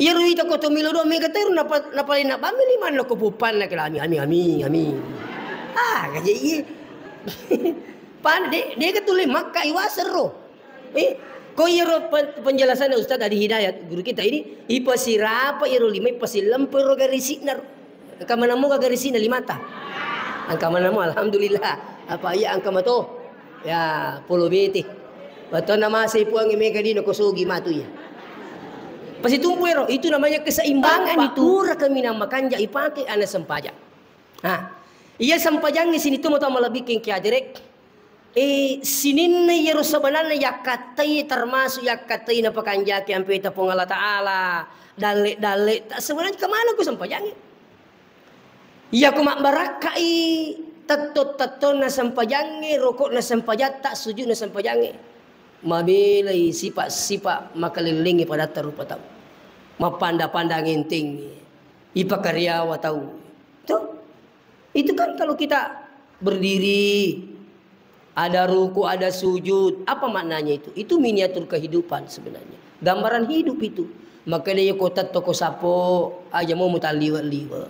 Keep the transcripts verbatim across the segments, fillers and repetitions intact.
Iyaro ita ko to melo doang mega teru napa-, napalena bammi limanna ko puppanna ke lami, ami, ami, ami. Ah, gaje iye. Pan de, de ke tuli makka iwasero. Eh, ko iyaro pen-, penjelasanna Ustaz Adi Hidayat, guru kita ini, ipasirapa iyaro lima, ipasillempe ro garisi'na ro. Engka manammo garisina limata. Engka manammo, alhamdulillah. Apa iya engka mato? Ya, polo bete. Batona masei puangnge mega dino ko sogi matu iya. Pasitumpu ero, itu namanya keseimbangan itu. Pura kaminang makanja ipake ana sempajang. Nah, iya sempajangnge sini tu mato malebbi kengki hadere. Eh, sininna iyaro sebenarna yakkattai, termasuk yakkattai napakanjaki ampeta Puang Allah Ta'ala. Dalle-dalle, ta-, sebenarnya kemana ku sempajangnge? Iya ku mabbarakkai tetto-tettonna sempajangnge, rokokna sempajatta, sujudna sempajangnge. Mabelai sipa-sipa makalellengngi padatta rupa tau. Mappanda-panda ngentengngi. Ipakariawa tau. Tuh. Itu kan kalau kita berdiri, ada ruku, ada sujud, apa maknanya itu? Itu miniatur kehidupan sebenarnya. Gambaran hidup itu. Makanya iya ko tetto ko sapo, aja mau mutalliwe-liwe.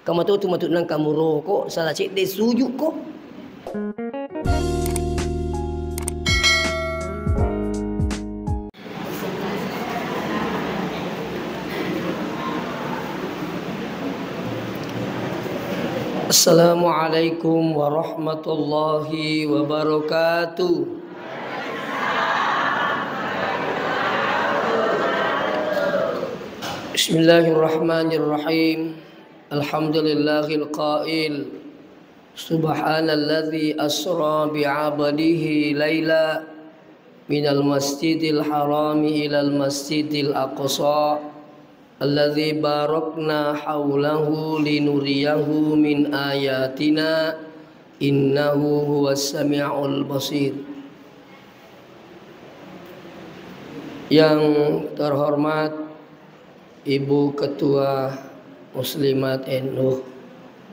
Kamato tu matu nang kamu roko, salah cedde sujud ko. Assalamualaikum warahmatullahi wabarakatuh. Bismillahirrahmanirrahim. Alhamdulillahil qail. Subhanalladzi asra bi'abdihi laila minal masjidil harami ilal masjidil aqsa alladzi barakna haulahu linuriyahu min ayatina innahu huwas sami'ul basir. Yang terhormat Ibu Ketua Muslimat N U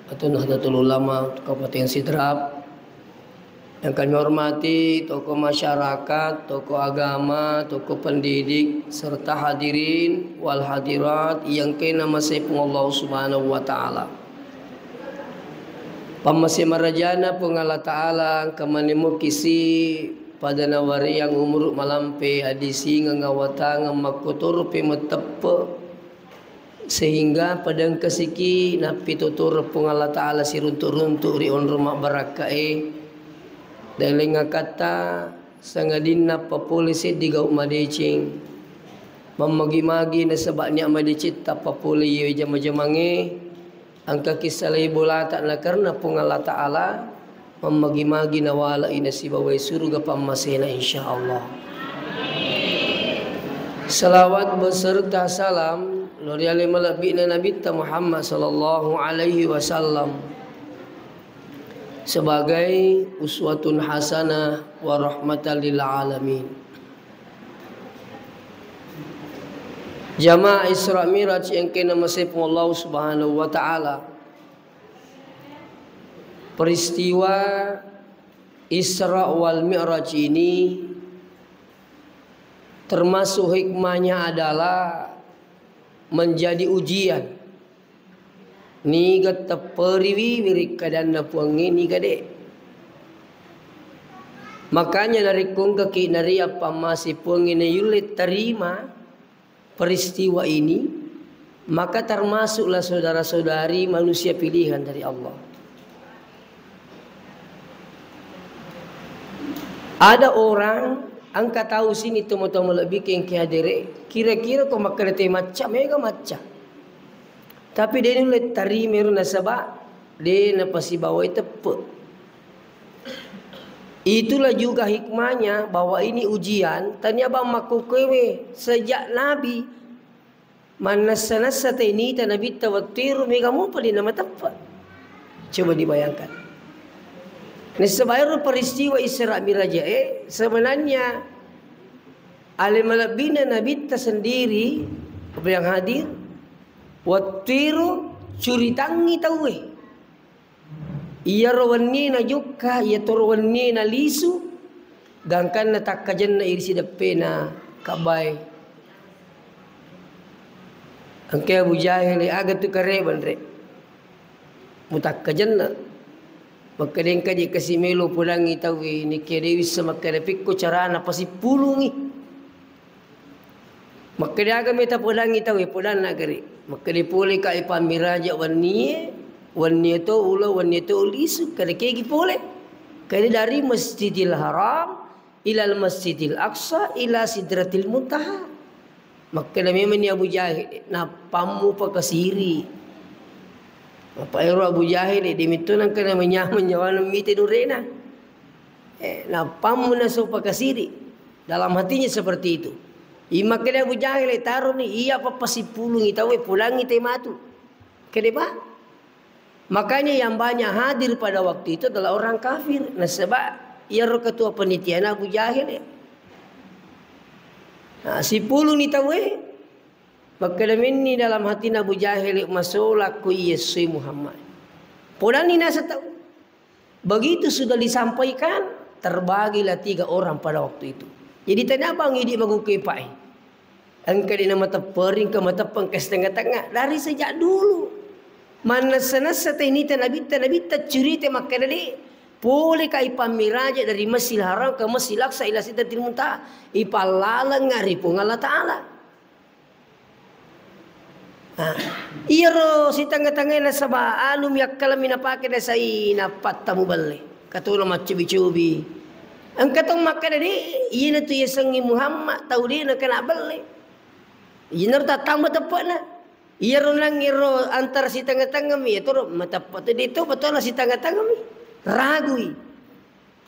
atau Nahdlatul Ulama Kabupaten Sidrap, yang kami hormati tokoh masyarakat, tokoh agama, tokoh pendidik, serta hadirin wal hadirat yang kena masai Puang Allah Subhanahu wa Ta'ala. Pammase marajana Puang Allah Ta'ala, engka maneng mukisi pada nawareang umuru malampe, adisingeng awatangeng makkotoro pe mateppe, sehingga pada engkasiki nappitotoro Puang Allah Ta'ala siruntu-runtu ri onrong mabbarakkae. Daeleng akatta sangadinna papole seddi gau madeceng. Mammagi-magi nasaba nia madecetta papole iye jama-jamangnge. Engka kissalai bolata nakarena Puang Allah Ta'ala, mammagi-magi nawalai nasibawai suruga pammasena, insya Allah. Salawat beserta salam lo ri ale malebbi'na Nabitta Muhammad sallallahu alaihi wasallam sebagai uswatun hasanah wa rahmatan lil alamin. Jamaah Isra Miraj yang kena masepung Allah Subhanahu wa Ta'ala. Peristiwa Isra wal Mi'raj ini termasuk hikmahnya adalah menjadi ujian. Niga tepperiwi wirikkadanna Puangnge, niga de. Makanya narekko engkaki nariappammase Puangnge nayulle tarima peristiwa ini, maka termasuklah saudara-saudari manusia pilihan dari Allah. Ada orang engka tau sini tomatoa malebbi kengke hadere, kira-kira ko makkeda te macca, mega macca. Tapi de nulle tarima ero nasaba de napasibawai teppe. Itulah juga hikmahnya bahwa ini ujian, tania bang makkukkuewe sejak Nabi mannessa-nessa tenita Nabitta wettuero mega mopa de namateppe. Coba dibayangkan. Nasaba ero peristiwa Isra Mirajae sebenarnya ale malebbina Nabitta sendiri, apa yang hadir, wettuero curitangngi tauwe. Iyaro wennie najokka, iyatoro wennie nalisu, gangkanna takkajenna iri sideppena Ka'bae. Engka Abu Jahil, aga tu karebanre? Mutakkajenna. Makkeda engka je kasi melo podangngi tauwe, nekia de wissa makkeda pikko carana pasippulungi. Makkeda aga meta podangngi tauwe, podanna gare. Makkeda pole ka ipammiraja wennie, wennie to ulo, wennie to lisu, kada kegi pole. Kada dari Masjidil Haram ilal Masjidil Aqsa ila Sidratil Muntaha. Makkeda memang ni Abu Jahil, nappammu pakasiri. Apa ero Abu Jahil, de metto nangkana manyameng nyawana mite nurena. Eh, nappammu naso pakasiri. Dalam hatinya seperti itu. Imakkeda Abu Jahil, taroni iya pappasippulungi tauwe, pulangi te matu. Kede ba? Makanya yang banyak hadir pada waktu itu adalah orang kafir. Nasaba iyaro ketua panitiana Abu Jahil ya. Nah, sipuluni tauwe, makkeda menni dalam hatina Abu Jahil, masola ko iya sui Muhammad. Podanni nasa tau. Begitu sudah disampaikan, terbagilah tiga orang pada waktu itu. Jadi tanya bang idi magukepai. Engka de namatepperi, engka mateppe, engka setengah-tengah. Dari sejak dulu. Mannessa-nessa tenita nabitta, nabitta curita makkeda de, pole ka ipammiraja dari Masjidil Haram ke Masjidil Aqsa ila Sidratil Muntaha. Ipallaleng ri Puang Allah Ta'ala. Nah, iyaro sitengah-tengahna saba anu mi akkalami napake nasai nappatta mubelle. Katona maccobi-cobi. Engka tong makkeda de, iyana tu yasengngi Muhammad, tau de nakena belle. Iyana tattamba teppe'na. Iyaro nang iyaro antara sitengah-tengah mi, iyatoro mateppe tu de to, betona sitengah-tengah mi. Ragui.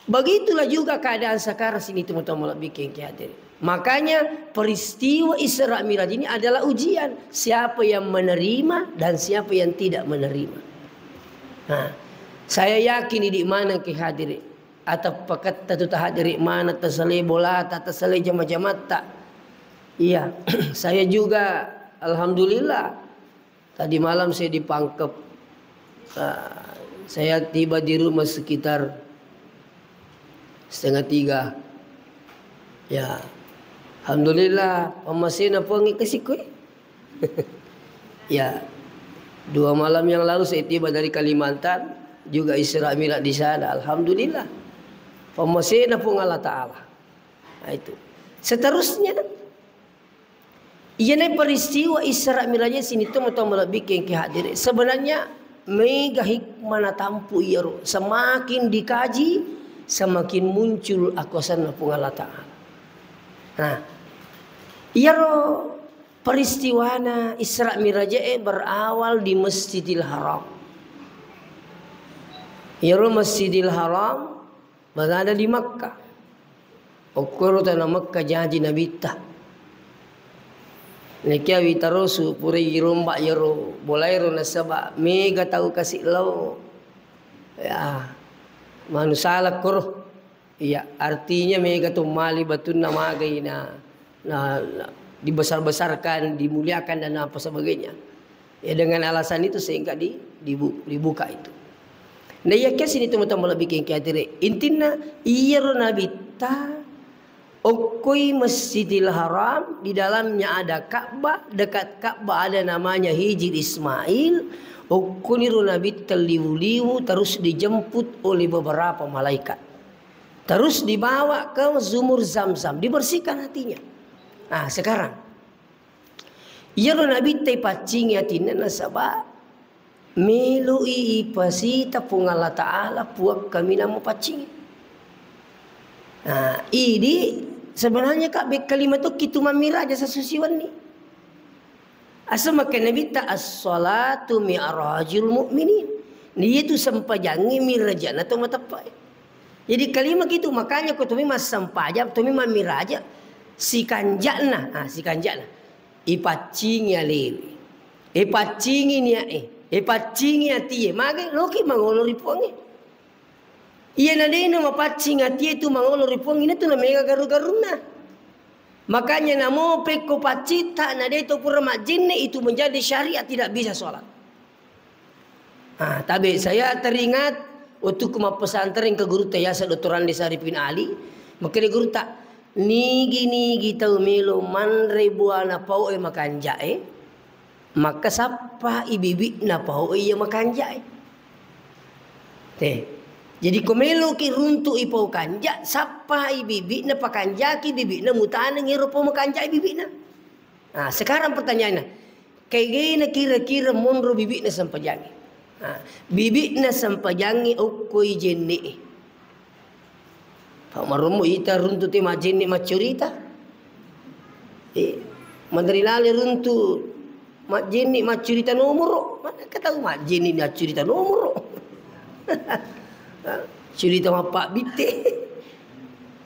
Begitulah juga keadaan sekarang sini, teman-teman lebih kengki hadir. Makanya peristiwa Isra Miraj ini adalah ujian. Siapa yang menerima dan siapa yang tidak menerima. Nah, saya yakin di mana ke hadir. Atau paketta tu tahadiri mana, tasale bolata, tasale jama-jamatta. Iya, saya juga, alhamdulillah. Tadi malam saya di Pangkep. Ah, saya tiba di rumah sekitar setengah tiga. Ya, alhamdulillah, pammasena Puang ikasiku. Ya, dua malam yang lalu saya tiba dari Kalimantan, juga Isra Mi'raj di sana. Alhamdulillah, pammasena Puang Allah Ta'ala. Nah, itu. Seterusnya, iyana peristiwa Isra Mi'raj sini, teman-teman lebih kengki hadir. Sebenarnya mega hikmah natampu iyaro. Semakin dikaji, semakin muncul akuasanna Puang Allah Ta'ala. Nah, iyaro peristiwana Isra Mi'raj e berawal di Masjidil Haram. Iyaro Masjidil Haram berada di Makkah. Okkoro tana Makkah jaji nabitta. Nekia witarosu purai girombak iyaro bolaero nasaba mega tau kasi lao. Ya, manusala koro. Iya, artinya mega to mali batunna magai na, na, na dibesar-besarkan, dimuliakan dan apa sebagainya. Ya, dengan alasan itu sehingga di, dibu-, dibuka itu. Nah, iya, kes ini teman-teman lebih kengki hadir. Intinya, iyaro nabitta okkoi Masjidil Haram, di dalamnya ada Ka'bah, dekat Ka'bah ada namanya Hijir Ismail. Okkoniro nabitta liwu-liwu terus dijemput oleh beberapa malaikat. Terus dibawa ke sumur Zam-Zam, dibersihkan hatinya. Nah, sekarang, iyaro nabitta ipaccingi atinna nasaba meloi ipasita Puang Allah Ta'ala, Puang kaminang mapaccingi. Nah, idi sebenarnya, Kak, bekkalima tokki tu mammiraja sasusi wenni. Asa makkeda nabitta, "As-salatu mi'rajul mu'minin." Iyatu sempajangnge mirajana to mateppe'e. Jadi kalimaki tu, makanya ko tomi massempajang, tomi mammiraja, sikanja'na, ah, sikanja'na. Ipaccingi alewe. Ipaccingi nia'e. Ipaccingi atie. Mage loki mangolo ri Puangnge. Iyana de'na mapaccing atie tu mangolo ri Puang, ina tu namega garu-garunna. Makanya namo pekko paccitta na de to pura majjenne, itu menjadi syariat, tidak bisa sholat. Ah, tabe saya teringat waktu ku mappesantren ke gurutta yasa Doktor Andi Saripin Ali, makkeda gurutta, "Nigi-nigi tau melo manre buana pau e makanja'e, Maka sappai bibi'na pao iya makanjai. Te. Jadi ko meloki runtu'i pao kanja, sappai bibi'na, pakanjaki bibi'na, mutaneng ero pao makanjai bibi'na. Nah, sekarang pertanyaannya, kegena kira-kira monro bibi'na sempajangi? Nah, bibi'na sempajangi okkoi jenne'e. Pak marommo ita runtu te majjenne maccurita. Eh, madari lale runtu majjenne maccurita nomoro. Mana ketahu majjenne maccurita nomoro? Curita mappabbitte.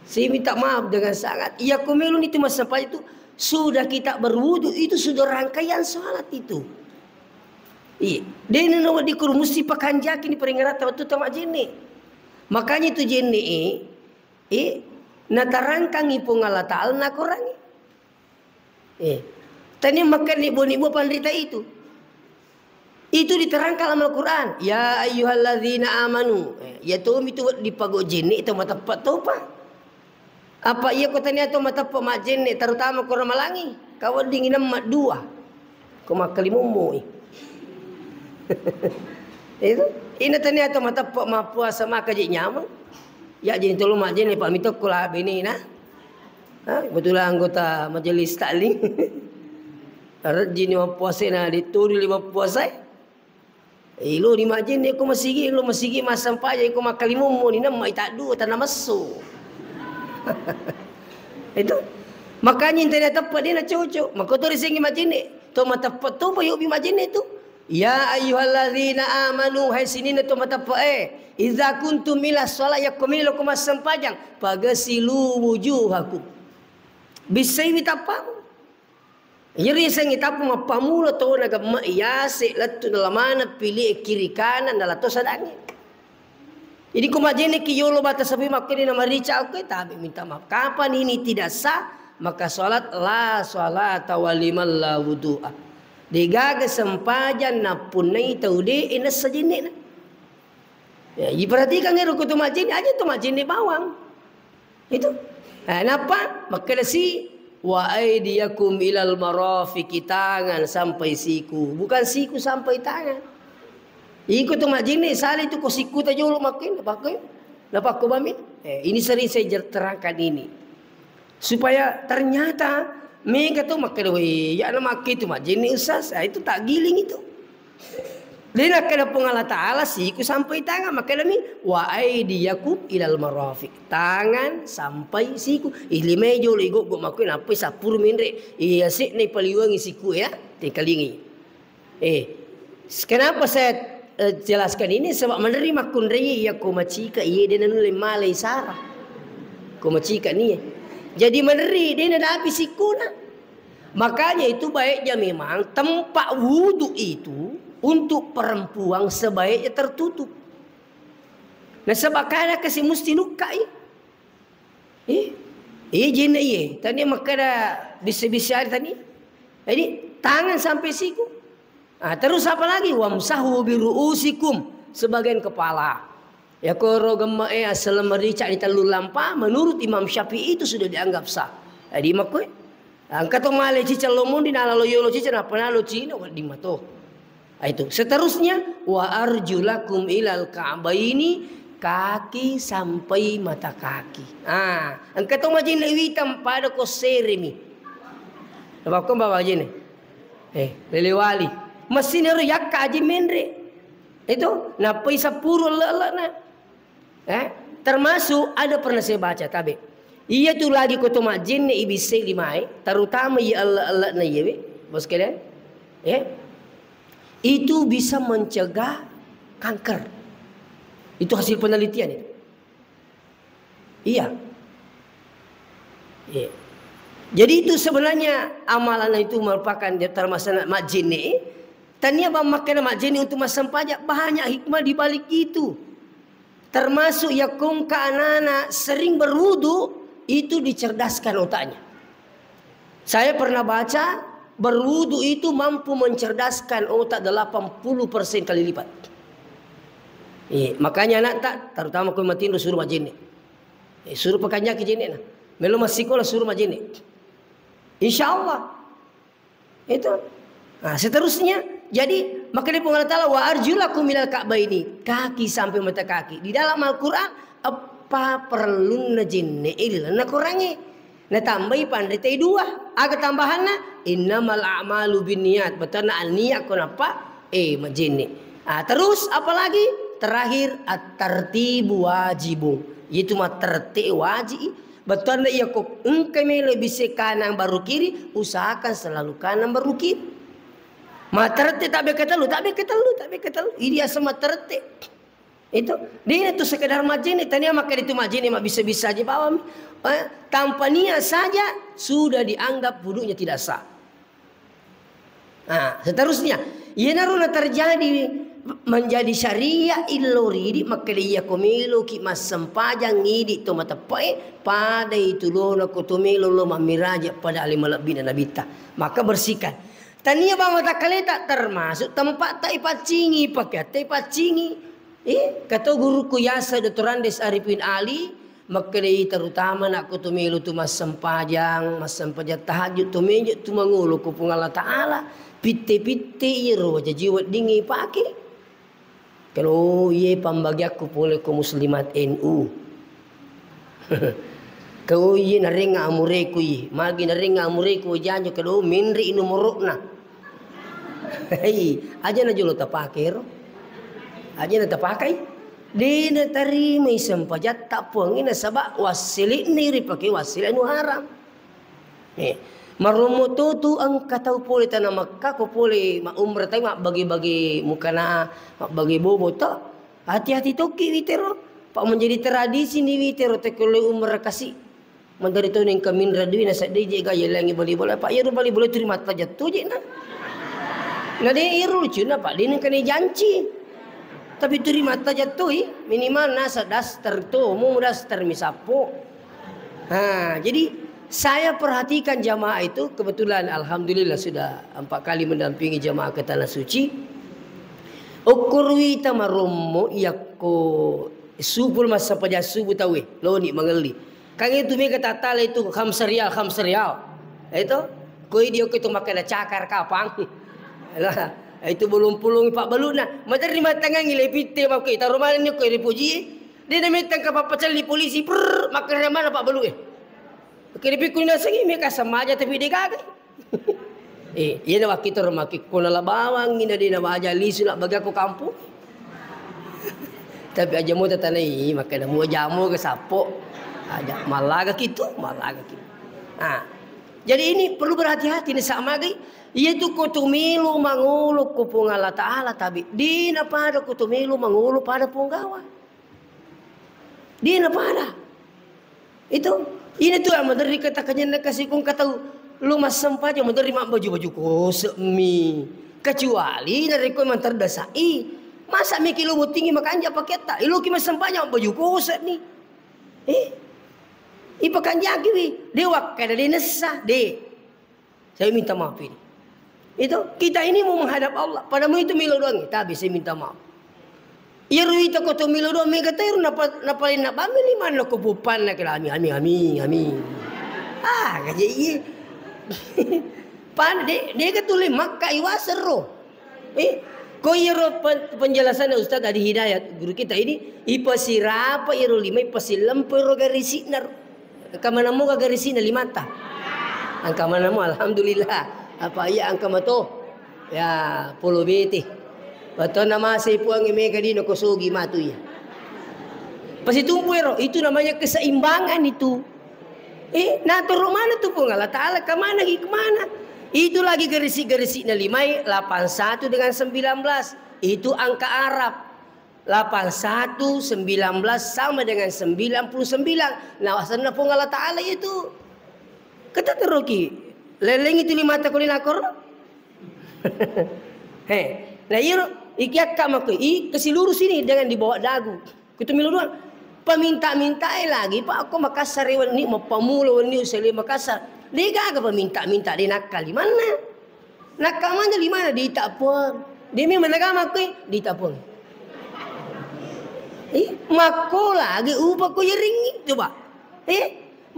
Saya minta maaf dengan sangat. Iya, ko melo ni tu massempajang itu, sudah kita berwudu, itu sudah rangkaian salat itu. Iya. Dena nawa dikuru musti pakanjaki ni peringatan waktu tama jenne. Makanya itu jenne, eh, eh, natarangkangi Puang Allah Ta'ala nakorangi. Eh, tania makan ni boni buah panrita itu. Itu diterangkan dalam Al-Quran. Ya ayyuhalladzina amanu. Eh, ya tomi tu dipago jenne itu matappa topa. Apa iya ko tania to mateppa majjenne, terutama ko ramalangi, kawedding inamma dua. Ko makkalimommo i. Itu. Ina tania to mateppa mappuasa maka je nyameng. Ya jadi tolo majjenne pa mitokko la benena. Ha, kebetulan anggota majelis taklim. Rejjini mappuasa na dituli lima puasa. Ilo ni majjenne ko masigi, lo masigi massampajang ko makkalimommo ni namma ita dua tanah messo. Itu. Makanya intena teppa dena cocok. Maka to risengi majjenne. To mateppa to bayo bi majjenne tu. Ya ayyuhalladzina amanu, hai sininna to mateppa e. Idza kuntum ila shalah, yakko melo ko massampajang, pagasilu wujuhakum. Bissai wi tappamu. Iyaro yasengnge tappa mappammula tona gemme yase lettu nala maneng pili'e kiri kanan nala to sadangnge. Jadi ko majjenneki yolo bata sapi makkoni na marica okko tabe minta maaf. Kapan ini tidak sah, maka salat la salata waliman la wudu'a. Degaga sempajang nappunnai tau de e nessa jennena. Ya, diperhatikan ero ko to majjenne, aja to majjenne bawang. Itu. Eh, napa? Makkedasi, "Wa aidiyakum ilal marafiqi," tangan sampai siku, bukan siku sampai tangan. Iko tu majjenne, sala itu ko siku ta jolo makkoi, napakko, napakko bami. Eh, ini sering saya jer-, terangkan ini. Supaya ternyata mega tu makkeda, "Weh, ya na makke tu majjenne, Ustaz." Ah, itu tak giling itu. Dena kada Puang Allah Ta'ala siku sampai tangan, makkedami, "Wa aidiyakum ilal marafiq." Tangan sampai siku. Ilimai jolo igoggo makkoi nappai sappuru menre. Iya se'na ipaliwangi siku ya, tengkalingi. Eh, s-, kenapa saya, eh, jelaskan ini? Sebab menerima kunrai iya ko macika, iya dena nulle malai sara. Ko macika ni. Jadi meneri dena dapi sikuna. Makanya itu baiknya memang tempat wudhu itu untuk perempuan sebaiknya tertutup. Nasaba kana kasi musti nukkai. Eh, eh, jenne iye. Tania makkeda bisa-bisa tania. Jadi tangan sampai siku. Ah, terus apa lagi? "Wamsahu biru'usikum," sebagian kepala. Ya koro gemme e assaleng merica di tellu lampa, menurut Imam Syafi'i itu sudah dianggap sah. Jadi makkoi, engka to male cica lomondi nalalo yolo cica nappa nalo cina wedding mato. Ah, itu. Seterusnya, "Wa arjulakum ilal ka'baini," kaki sampai mata kaki. Ah, engka to majjenne witang pada ko seremi. Napakko bawa jenne. Eh, lele wali. Mesinero yakka aji menre. Itu, nappai sappuru ele-elena. Eh, termasuk ada pernah saya baca, tabe. Iya tu lagi ko to majjenne ibissai limae, terutama iya ele-elena iya, be, bos sekalian. Eh, itu bisa mencegah kanker. Itu hasil penelitian itu. Iya. Iya. Jadi itu sebenarnya amalan itu merupakan termasuk majjenne. Tania bang makkeda majjenne untuk massempajang, banyak hikmah di balik itu. Termasuk yakko engka anak-anak sering berwudu, itu dicerdaskan otaknya. Saya pernah baca, berwudu itu mampu mencerdaskan otak delapan puluh persen kali lipat. Iya, makanya anak tak, terutama ko matinro suruh majjenne. Eh, suruh pakanjaki jenne na. Melo massikola suruh majjenne. Insya Allah. Itu. Nah, seterusnya, jadi, makanya Puang Allah Ta'ala, "Wa arjulakum ilal ka'baini," kaki sampai mata kaki. Di dalam Al-Quran, eppa perlunna jenne' ri lalenna Qurangnge. Natambai panrita dua. Aga tambahanna? "Innamal a'malu binniyat." Bettuanna anniya' ko nappa, eh, majenne'. Ah, terus, apalagi? Terakhir, at-tartibu wajibun. Yaitu mattertib wajib. Bettuanna iya ko engka melo bisse kanan baru kiri, usahakan selalu kanan baru kiri. Mattertib tabbe ketellu, tabbe ketellu, tabbe ketellu. Idi asa mattertib. Itu. Dina tu sekedar majene, tania makkeda itu majene, mabbissa-bissa aja bawang. Eh, tanpa niat saja sudah dianggap wudunya tidak sah. Nah, seterusnya, iyanaro na terjadi menjadi syariat illo ridi, makkeda iya ko meloki massempajang idi to mateppe'e, pada itu lona ko to melo lo mammiraja pada ale malebbina nabitta. Maka bersihkan. Tania bang watakkaleta termasuk tempat ta ipaccingi, pakeatta ipaccingi. Eh, kato guruku Yasa Doktor Andes Arifin Ali, makkedai terutama nakko tu melo tu massempajang, massempajang tahajud, tu meja tu mangolo ko Puang Allah Ta'ala, pitte-pitte iyaro wajaji weddingnge ipake. Kalo iye pambagiakku pole ko muslimat N U. Kau iye narenga amureku iye, magi narenga amureku janjo kalo menre i nomoro'na. Hei, aja na jolo tapake ro. Aja na tapakai. De natarimai sempajatta Puangnge nasaba wassele'na ripake wassele anu haram. Eh, marommo to tu engka tau pole tana Mekka ko pole ma umrah tai mabbage-bage mukana, mabbage bobo to. Hati-hati tokki witero. Pak menjadi tradisi ni witero tekko umrah kasi. Maderri toni engka minra dui naseddei je ga yalengi bali bola. Pak, iyaro bali bola turi mattaja tu je na. Na de iyaro lucuna, Pak, de nengka ni janci. Tapi turi mattaja tu i, minimal nasa daster tu, mu daster mi sappo. Ha, jadi saya perhatikan jamaah itu, kebetulan alhamdulillah sudah empat kali mendampingi jamaah ke Tanah Suci. Okko ruita marommo iyakko subuh masa paja subuh tawe, loni mangelli. Kan itu mega tatala itu khamsa rial, khamsa rial. Itu, koi dia itu makan cakar kapang. Lah, itu bulung-pulung Pak Balu na. Maderri matangangi le pitte makkoi taruh mana ni koi ripuji. Dia na metang ke papacelli polisi, prrr, makan mana Pak Balu eh. Oke, dipikku nasengi mega sama aja tapi dia gagai. Eh, iya na wakkitoro makkikko nala bawang, ina de na waja lisu na bagi aku kampung. Tapi aja mo tatanai, makkeda mo jamo ke sappo. Aja, mallaga kitu, mallaga kitu. Ah. Jadi ini perlu berhati-hati ni sama gai. Iya tu ko tu melo mangolo ko Puang Allah Ta'ala, tapi dina pada ko tu melo mangolo pada Puang Gawa. Dina pada. Itu, ini tu yang maderri kata kajenna kasi kung katau lo massempajang maderri mabbaju-baju kose mi. Kecuali narekko memang terdesai. Masa miki lo bottingi makanja paketta. Iloki massempajang mabbaju kose ni. Eh? Ipakanjaki wi. De wakkada de nessa. De. Saya minta maaf ini. Itu, kita ini mau menghadap Allah. Padamu itu milo doang. Tapi saya minta maaf. Iya ruita ko to milo doang mega teru napa napa lina bami limanna ko pupanna kira ami ami ami ami. Ah, kaje iye. Pan de de ka tuli makka iwasero. Eh, ko iyaro pen- penjelasannya Ustaz Adi Hidayat guru kita ini ipasirapa iyaro lima ipasilempo ro garisi'na. Engka manammu garisina limata. Engka manammu alhamdulillah. Apa iya engka mato. Ya, polo bete. Watonna masei puang mega dino ko sogi matu iya. Pasitumpu ero, itu namanya keseimbangan itu. Eh, nah terus mana tuh Puang Allah Ta'ala ke mana hikmahnya? Itu lagi gerisik-gerisiknya limai delapan satu dengan sembilan belas. Itu angka Arab. Delapan satu, sembilan belas sama dengan sembilan puluh sembilan. Nah, wasanna Puang Allah Ta'ala itu. Kata teroki. Leleng itu lima takuli nakor. He. Nah, iya, iki akka mako. I, kasih lurus ini dengan dibawa dagu. Kutu milu doang. Paminta-minta eh lagi, Pak, aku Makassar wenni, mappamulo wenni, usai Makassar. Degaga paminta-minta, de nakkali mana? Nakkamanja limana dita puang. Demi menagama kui dita puang. Eh, makko lagi upa ko yeringi coba. Eh,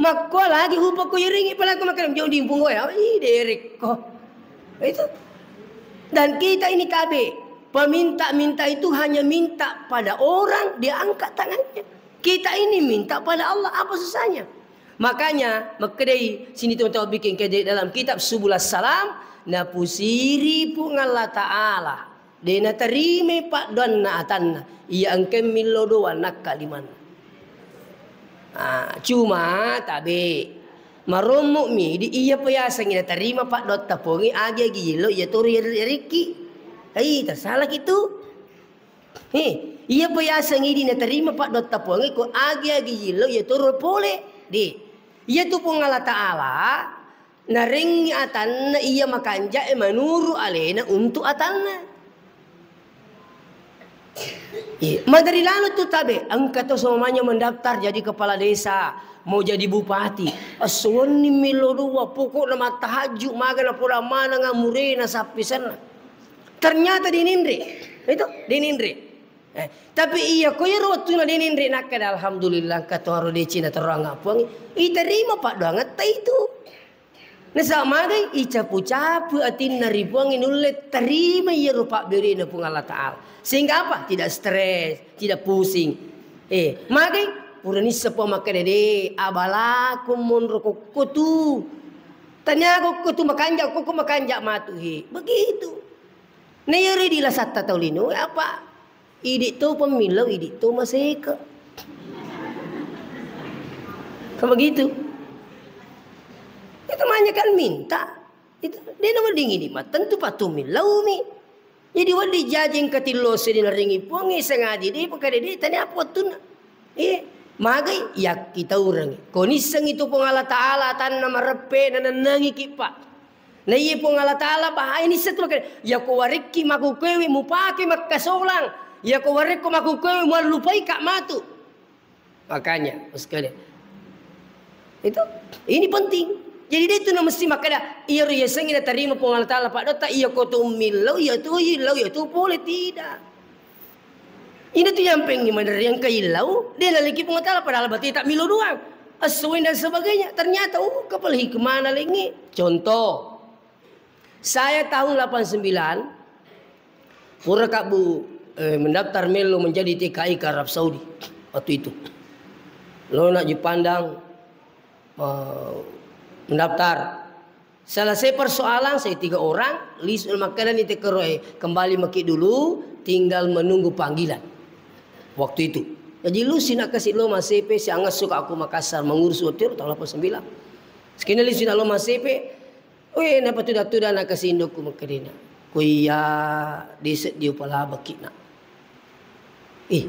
makko lagi upa ko yeringi pelaku makan jauh di punggo ya. Ih, derekko. Itu. Dan kita ini tabe, peminta-minta itu hanya minta pada orang, dia angkat tangannya. Kita ini minta pada Allah, apa susahnya? Makanya, makkedai sini teman-teman bikin ke dalam kitab Subul Salam, napusiri Puang Allah Ta'ala. De naterimai paddoanna atanna. Iya engka millo doang nakka limanna. Ah, cuma tabe. Marommo'mi di iya pa yasengngi natarima paddoatta Puangnge, agi-agi yello iya toro yarikki. Hei, tersalaki tu. Hei, iya pa yasengngi di natarima paddoatta Puangnge ko agi-agi yello iya toro pole. Di. Iya tu Puang Allah Ta'ala narengngi atanna iya makanja'e manuru alena untuk atanna. Iya, maderi lalo tu tabe, engka to semuanya mendaftar jadi kepala desa, mau jadi bupati. Esso wenni millo dua, pokokna mattahajju, maga napoda maneng amurena sappisenna. Ternyata deninre, itu deninre. Eh, tapi iya ko iyaro wettuna deninre nakkeda, "Alhamdulillah, engka to aro decina terang Puang." Iterima paddoangetta itu. Nasaba magai icapu-capu atinna ri Puangnge nulle tarima iyaro pabberena Puang Allah Ta'ala. Sehingga apa? Tidak stres, tidak pusing. Eh, magai pura nisseng Puang makkeda, "De, abalaku monro kokko tu. Tania kokko tu makanja, kokko makanja matu he." Begitu. Na iyaro dilasatta tau lino, apa? Idi to pemmillau, idi to maseke. Kan begitu. Itu banyak kan minta. Itu, de na wedding idi ma, tentu patu millaumi. Jadi wedding jaji engka tillo seddi narengngi Puangnge sangadi de pakade de tania apa wettunna. Eh, magai yakkitaurengngi. Ko nissengngi tu Puang Allah Ta'ala atanna mareppe nanennengiki pa. Na iya Puang Allah Ta'ala bahai nisseng tu makkeda, "Yako warekki makkukewe mupake makkasolang, yako warekko makkukewe muallupaika matu." Makanya, sekali. Itu, ini penting. Jadi de tu na mesti makkeda, iyaro yasengnge natarima Puang Allah Ta'ala paddoatta, iya ko tu millau, iya tu, iya lau, iya tu pole, tidak. Ina tu yampengngi maderri engka illau, de naliki Puang Ta'ala padahal berarti tak milu doang. Assuwin dan sebagainya. Ternyata, oh, kapal hikmah nalengngi. Contoh, saya tahun delapan sembilan, pura kabbu, eh, mendaftar melo menjadi T K I ke Arab Saudi waktu itu. Lona Jepandang, eh, mendaftar. Selesai persoalan, saya tiga orang, lisu makkedani tekkeroe, "Kembali maki dulu, tinggal menunggu panggilan." Waktu itu. Jadi, lusu nakasi lo Masepe, siangessu ka aku Makassar mengurus waktu itu tahun delapan sembilan. Sekina lisu na lo Masepe, we, napatuda-tuda nakasi indokku makkedena. Ko iya, de seddi upalabeki nak. Eh,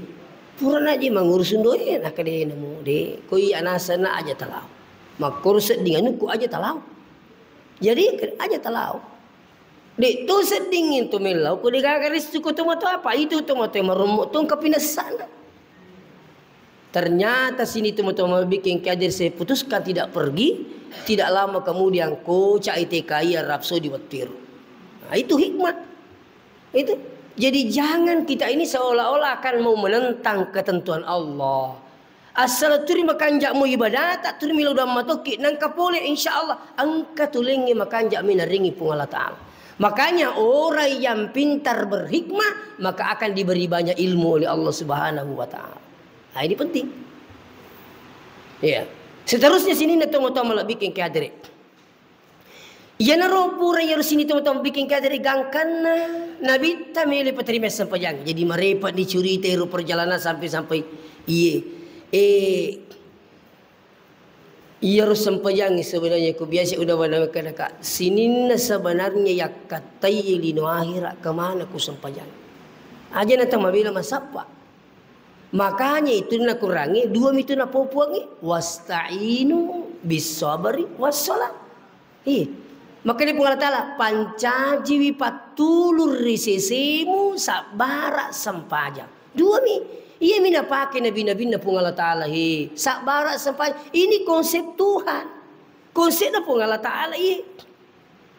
purana ji mangurus undoe, nakkeda namo de. Ko iya nasana aja talau. Makkoro sedding anukku aja talau. Jadi aja talau. De to sedding itu mellau, ko de gaga restu ko tomato apa? Itu tomato marommo tong kapinessana. Ternyata sini tomato bikin kader saya putuskan tidak pergi, tidak lama kemudian ko cai T K I Arab Saudi wattiru. Nah, itu hikmah. Itu. Jadi jangan kita ini seolah-olah akan mau menentang ketentuan Allah. Asal turi makanja mu ibadah, tak turi milo dan matoki, nangka pole, insya Allah, engka tulengi makanja minaringi Puang Allah Ta'ala. Makanya orang yang pintar berhikmah, maka akan diberi banyak ilmu oleh Allah Subhanahu wa Ta'ala. Nah, ini penting. Iya. Seterusnya sini na tomo-tomo lebih ke hadere. Iyanaro pura iyaro sini teman-teman bikin kajari gangkanna Nabitta mele paterima sempajang. Jadi marepa dicurita ero perjalanan sampai-sampai iye. Eh, iyaro sempajang sebenarnya ku biasa udah wana kena kak. Sininna sebenarnya yakkatai lino akhirat kemana ku sempajang. Aja na tamabela masappa. Makanya itu nakurangi dua mitu napopuangi, "Wasta'inu bis sabri was shalah." Iya. Makanya Puang Allah Ta'ala, "Pancajiwi pattulung ri sesemu sabbara sempajang." Dua mi. Iya mi napake nabi-nabinna Puang Allah Ta'ala, he. Sabbara sempajang. Ini konsep Tuhan. Konsepna Puang Allah Ta'ala, iya.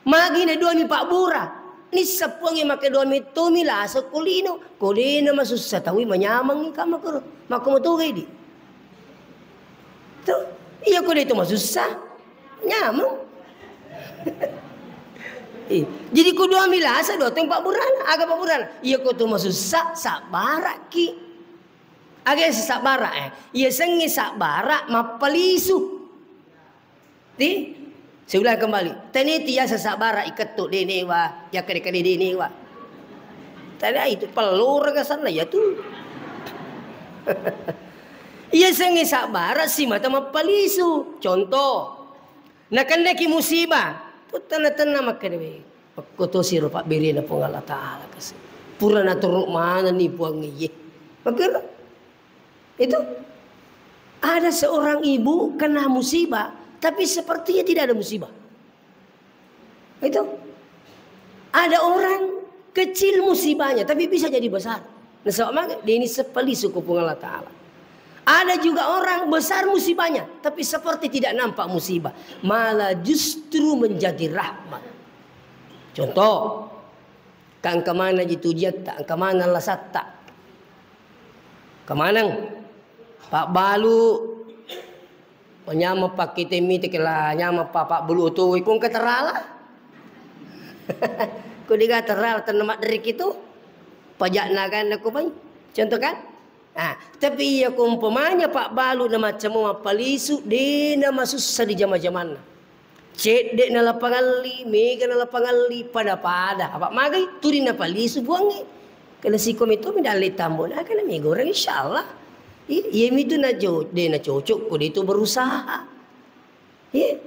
Magi na dua mi pabbura. Nisseng Puangnge makkeda dua mi tomi lasa ko lino. Ko dena masussa tawi manyameng ka makoro. Makko matogai di. Tuh, iya ko de to masussa. Nyameng. Eh, jadi kudu ami lasa dua tong pabburana. Aga pabburana? Iya ko tu masussa, sabbaraki. Aga iya sabbara, eh? Iya sengngi sabbara mappalisu. Ti? Saya ulang kembali. Tani ti ya sabbara iketto denewa, ya kade-kade denewa. Tadi itu pelur kesanna ya tu. Iya sengngi sabbara simata mappalisu. Contoh, nakennaki musibah, tu tenna-tenna makkeda we, pekko to siro pabberena Puang Allah Ta'ala kasi. Pura natoro manenni Puang iye. Makkeda itu ada seorang ibu kena musibah, tapi sepertinya tidak ada musibah. Itu ada orang kecil musibahnya, tapi bisa jadi besar. Nasaba maga, deni seppali suku Puang Allah Ta'ala. Ada juga orang besar musibahnya, tapi seperti tidak nampak musibah, malah justru menjadi rahmat. Contoh, kang kemana ji tujiatta, kemana lasatta, kemanang, Pak Balu, manyameng pakkite mite kela nyameng pa Pak Balu tu, ikung keterala. Ko diga terala tenna madderiki tu, pajakna kan aku pai. Contoh kan? Ah, tapi iya ko umpamanya Pak Balu na macam mappalisu, de na masussa di jama-jamanna. Cedde na lapangalli, mega na lapangalli, pada-pada. Apa magai? Turi na palisu buangi. Kena siko meto mi dalle tambo na kena mega orang insyaallah. Iya, iya mitu na jo, de na cocok ko de tu berusaha. Iya.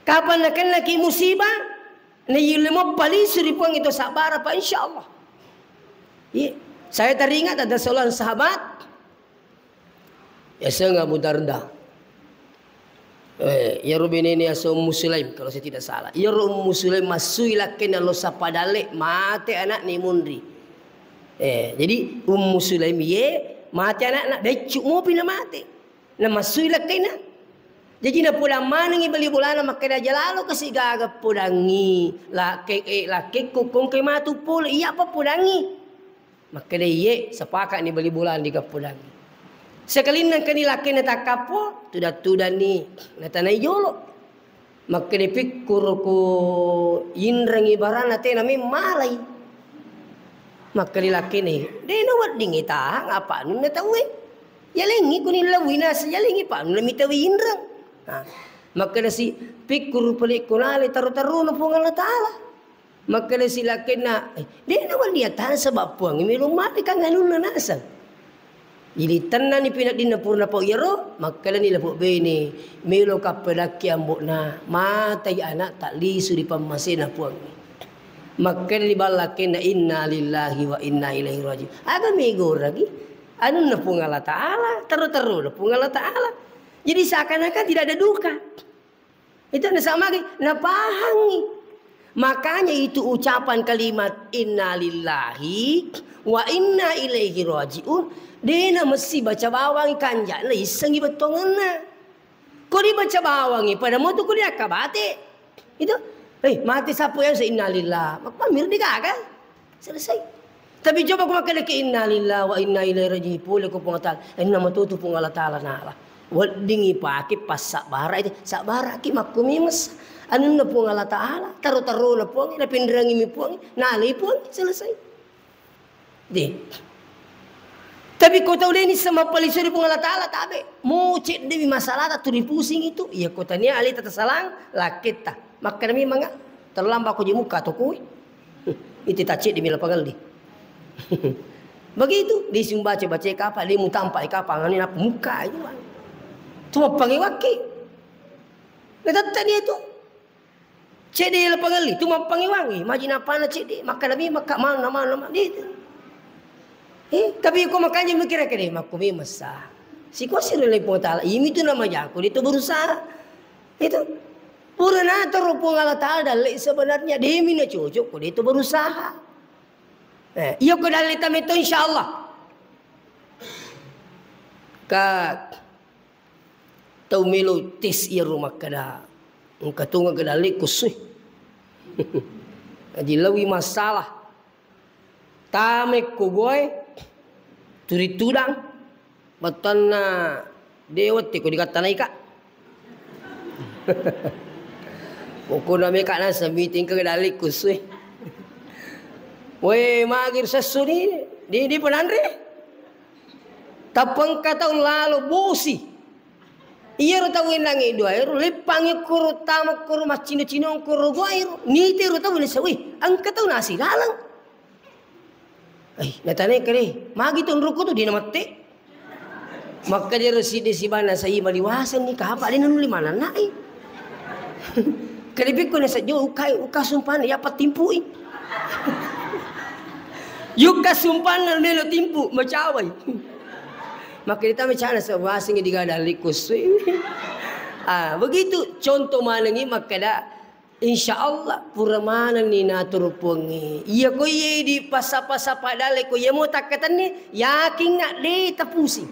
Kapan na kena ki musibah? Na yille mo palisu ri Puang itu sabar apa insyaallah. Iya. Saya teringat ada seorang sahabat, yaseng Abu Darda. Eh, iyaro benene yaseng Ummu Sulaim, kalau saya tidak salah. Iyaro Ummu Sulaim massui lakkenna lo sappa dalle, mate anakna munri. Eh, jadi Ummu Sulaim ye mate anakna, beccu mopi na mate. Na massui lakkenna. Jaji na podang manengi bali bolana makkeda, "Jalalo kasi gaga podangi, lakke, eh, lakkekku kongke matu pole, iya apa podangi?" Makkeda, "Iye, sepakat ni bali bola di kappodangi." Sekalinna engkani lakkenna takkappo, tudang-tudanni natanai jolo. Makkeda, "Pikkuruku inrengi barana tena memmalai." Makkeda lakkenna, "De na weddingi tahang apa anunna tauwe. Yalengi kuni lawina sajalengi pa anunna mitawi inreng." Nah, makkeda si, "Pikkuru pelikku nale taru-taruna Puang Allah Ta'ala." Makkeda si lakkenna, "Eh, de na wenni attana sebab Puang melo mate kang anunna naseng." Jadi tennani pinaddinna purna pau iyaro, makkedani lapo bene, "Melo kappedakki ambo'na, matai anakta lisu ri pammasena Puang." Makkedani ballakkenna, "Inna lillahi wa inna ilaihi raji'un." Aga megorangi? Anunna Puang Allah Ta'ala, terro-terrona Puang Allah Ta'ala. Jadi seakan-akan tidak ada duka. Itu nasaba magi napahangi. Makanya itu ucapan kalimat innalillahi wa inna ilaihi raji'un, dena messi baca bawangi kanja'na issengi bettuangenna. Ko dibaca bawangi, pada motu ko diakka bate. Itu, eh, mati sapu yang innalillah. Makmamir digaga. Selesai. Tapi coba ko makkedaki, "Innalillahi wa inna ilaihi raji'un," pole ko Puang Allah Ta'ala. Enna matutu Puang Allah Ta'ala nala. Weddingi pake passabbara itu. Sabbaraki makkumimes. Anunna Puang Allah Ta'ala, taro-tarona Puang, napinrangi mi Puang, nalai Puang, selesai. Di. Tapi ko tau deni sama palisuri Puang Allah Ta'ala, tabe. Mo cedde mi masalah tu dipusingi tu. Iya ko tania alita tasalang, laketta. Makkeda memang, ah, terlambat ko je muka to kowe. Iti tacedde mi lapangalli. Begitu, di sing baca-baca kapang, di mutampa kapang, anu napa muka itu, Bang. Cuma pangewakki. Nah, tette dia tu. Cedde lapangalli, tu mappangewangi, maji napana cedde, makkeda mi, makka mana, mana, mana, dia tu. Eh, tapi ko makanya mikir kede, makku memang sah. Si ko sirri Puang Ta'ala, imi tu nama jaku, dia tu berusaha. Itu. Pura nataro Puang Allah Ta'ala dalle sebenarnya demi na cocok ko itu berusaha. Eh, iyo ko dalle tameto insyaallah. Ka tau melo tes iyaro makkeda engka tu ga dalle kusui. Jadi lawi masalah. Tamekko goe, turi tudang, bettuanna de wette ko dikattanaika. Pokokna meka nasa meeting ke dalle'ku sue. Weh, magi sessuni, di, di penanre. Tappa engka tau lalo bosi. Iyaro tau wennangnge dua ero, leppangngi koro tama koro maccino-cinong koro gua ero. Nite ro tau nasa, weh, engka tau nasi laleng. Eh, natanai kare, magi tu onrokku tu dina mette. Makkeda ero siddi sibanna sai maliwasenni kapa de nulli mananna'i. Kade pikku na sajjo ukai, uka sumpana ya patimpu'i. Yukka sumpana melo timpu, macawai. Makkeda tama cana sewasengi digada likus. Ah, begitu contoh manengi makkeda Insya Allah, pura manenni naturu Puangnge. Iya ko iye di pasa-pasa padalle ko iye mo takkatenni, yakinga de tapusing.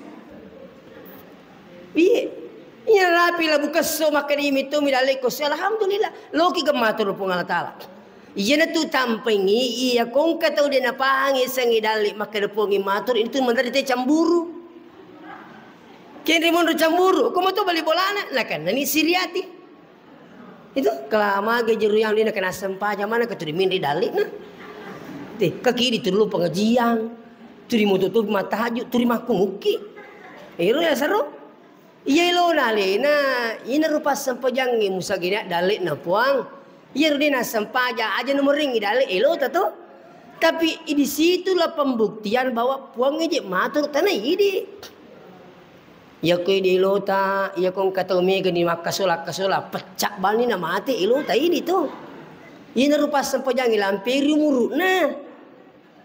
Iye. Iya rapi labu kesso makkeda imi to mi dalle ko se, alhamdulillah. Loki gemma turu Puang Allah Taala. Iyana tu tampengi, iya kongka tau de napahangi sengi dalle makkeda Puangnge matur, itu menderita cemburu. Kenri monro cemburu, ko moto bali bolana, nakennani siriati. Itu, kala mage jeru yang dina kena sempajang mana keturi minri dalle'na. Te, kaki di turu pengajian. Turi moto tu matahajud, turi makku mukki. Ero ya seru. Iya ilona alena, ina rupa sempajangnge musagina dalle'na Puang. Iya ro dina sempajang, aja nomor ring dalle elo tato. Tapi di situlah pembuktian bahwa Puang je matur tanah idi. Iya ko idi elota, iya ko engka tau mega ni makkasola-kasola, pecca bani na mate elota idi to. Ina rupa sempajangnge lamperi umuru'na.